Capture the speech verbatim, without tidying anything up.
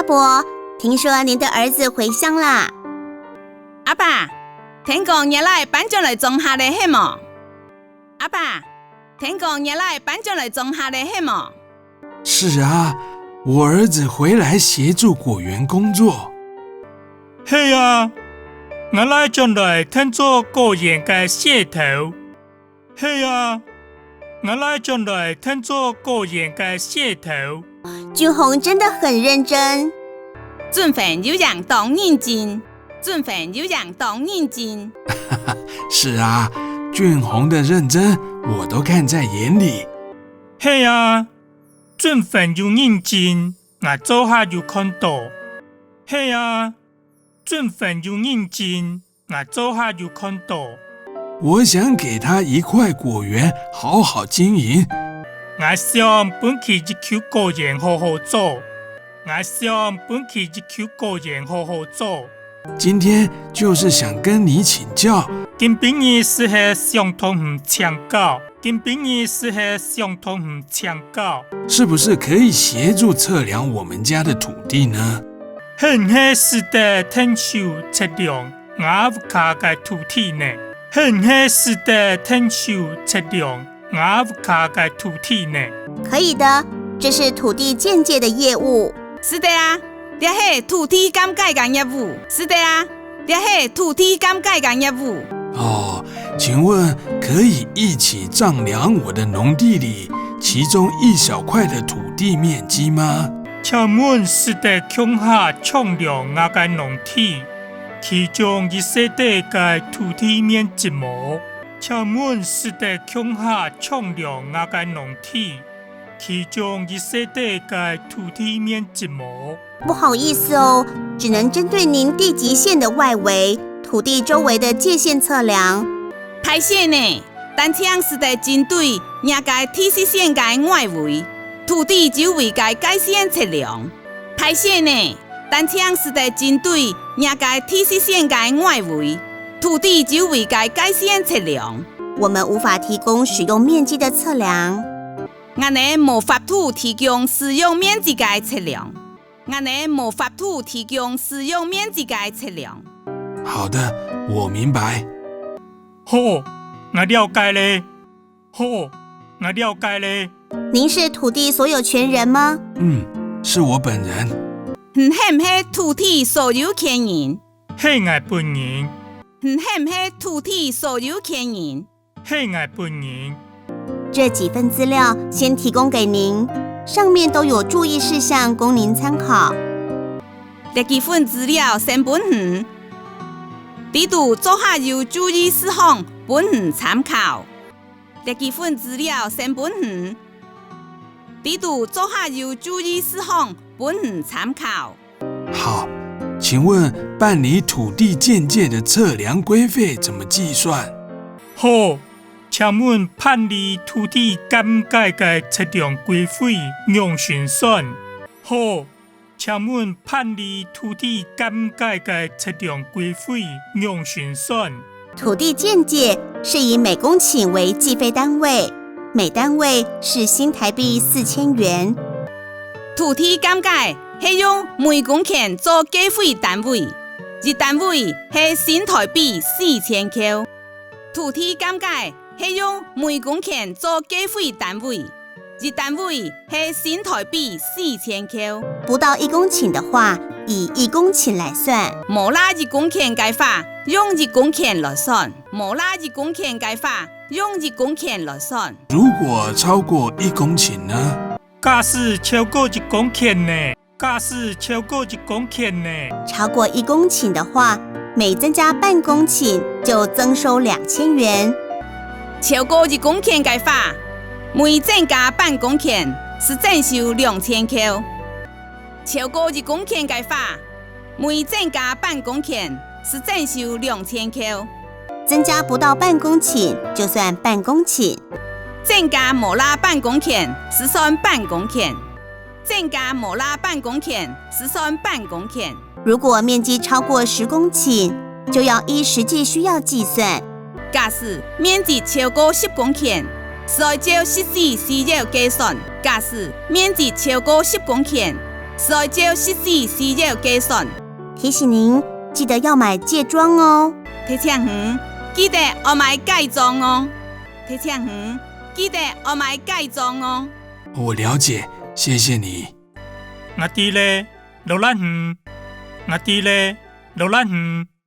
伯，聽說您的兒子回鄉啦？阿爸，聽講若倈搬轉來莊下了，係無？阿爸，聽講若倈搬轉來莊下了，係無？是啊，我兒子回來協助果園工作。係啊，吾倈轉來𢯭做果園个事頭。係啊，吾倈轉來𢯭做果園个事頭。俊宏真的很認真。俊宏有影當認真，俊宏有影當認真。是啊，俊宏的認真我都看在眼裡。係啊，俊宏有認真，𠊎做下有看到。係啊，俊宏有認真，𠊎做下有看到。我想給他一塊果園，好好經營。𠊎想分佢一坵果園好好做。𠊎想分佢一坵果園好好做。今天就是想跟你請教。今晡日就係想同你請教。今晡日就係想同你請教。是不是可以協助測量我們家的土地呢？係毋係使得𢯭手測量吾屋下个土地呢？係毋係使得𢯭手測量吾屋下个土地呢？可以的，這是土地鑑界的業務。使得啊，這係土地鑑界个業務。使得啊，這係土地鑑界个業務。哦，請問可以一起丈量我的農地裡其中一小塊的土地面積嗎？請問使得共下丈量吾个農地，其中一細垤个土地面積無？請問使得共下丈量吾个農地，其中一細垤个土地面積無？不好意思哦，只能針對您地籍線的外圍、土地周圍的界限測量。歹勢呢，單淨使得針對若个地籍線个外圍、土地周圍个界線測量。歹勢呢，單淨使得針對若个地籍線个外圍、土地周圍个界線測量。我們無法提供使用面積的測量。 𠊎等無法度提供使用面積个測量。𠊎等無法度提供使用面積个測量。好的，我明白。好，𠊎了解了。好，𠊎了解了。您是土地所有權人嗎？嗯，是我本人。你係毋係土地所有權人？係𠊎本人。你係毋係土地所有權人？ 係𠊎本人。這幾份資料先提供給您，上面都有注意事項供您參考。這幾份資料先分你，裡肚做下有注意事項分你參考。這幾份資料先分你，裡肚做下有注意事項分你參考。 好，請問辦理土地鑑界的測量規費怎麼計算？好，請問辦理土地鑑界个測量規費仰般算？好，請問辦理土地鑑界个測量規費仰般算？ 土地鑑界是以每公頃為計費單位，每單位是新台幣四千元。土地鑑界係用每公頃做計費單位，一單位係新台幣四千箍。土地鑑界係用每公頃做計費單位， 一單位係新台幣四千箍。不到一公頃的話，以一公頃來算。無罅一公頃个話，用一公頃來算。無罅一公頃个話，用一公頃來算。如果超過一公頃呢？假使超過一公頃呢？ 假使超過一公頃呢？超過一公頃的話，每增加半公頃就增收兩千元。超過一公頃个話，每增加半公頃就增收兩千箍。超過一公頃个話，每增加半公頃就增收兩千箍。增加不到半公頃就算半公頃。增加無罅半公頃就算半公頃。 增加無罅半公頃就算半公頃。如果面積超過十公頃，就要依實際需要計算。假使面積超過十公頃，就愛照實際需要計算。假使面積超過十公頃，需照實際需要計算。提醒您，记得要买戒装哦。提醒你，記得愛買戒裝哦。提醒你，記得愛買戒裝哦。我了解，谢谢你。 𠊎知咧，勞力你。𠊎知咧，勞力你。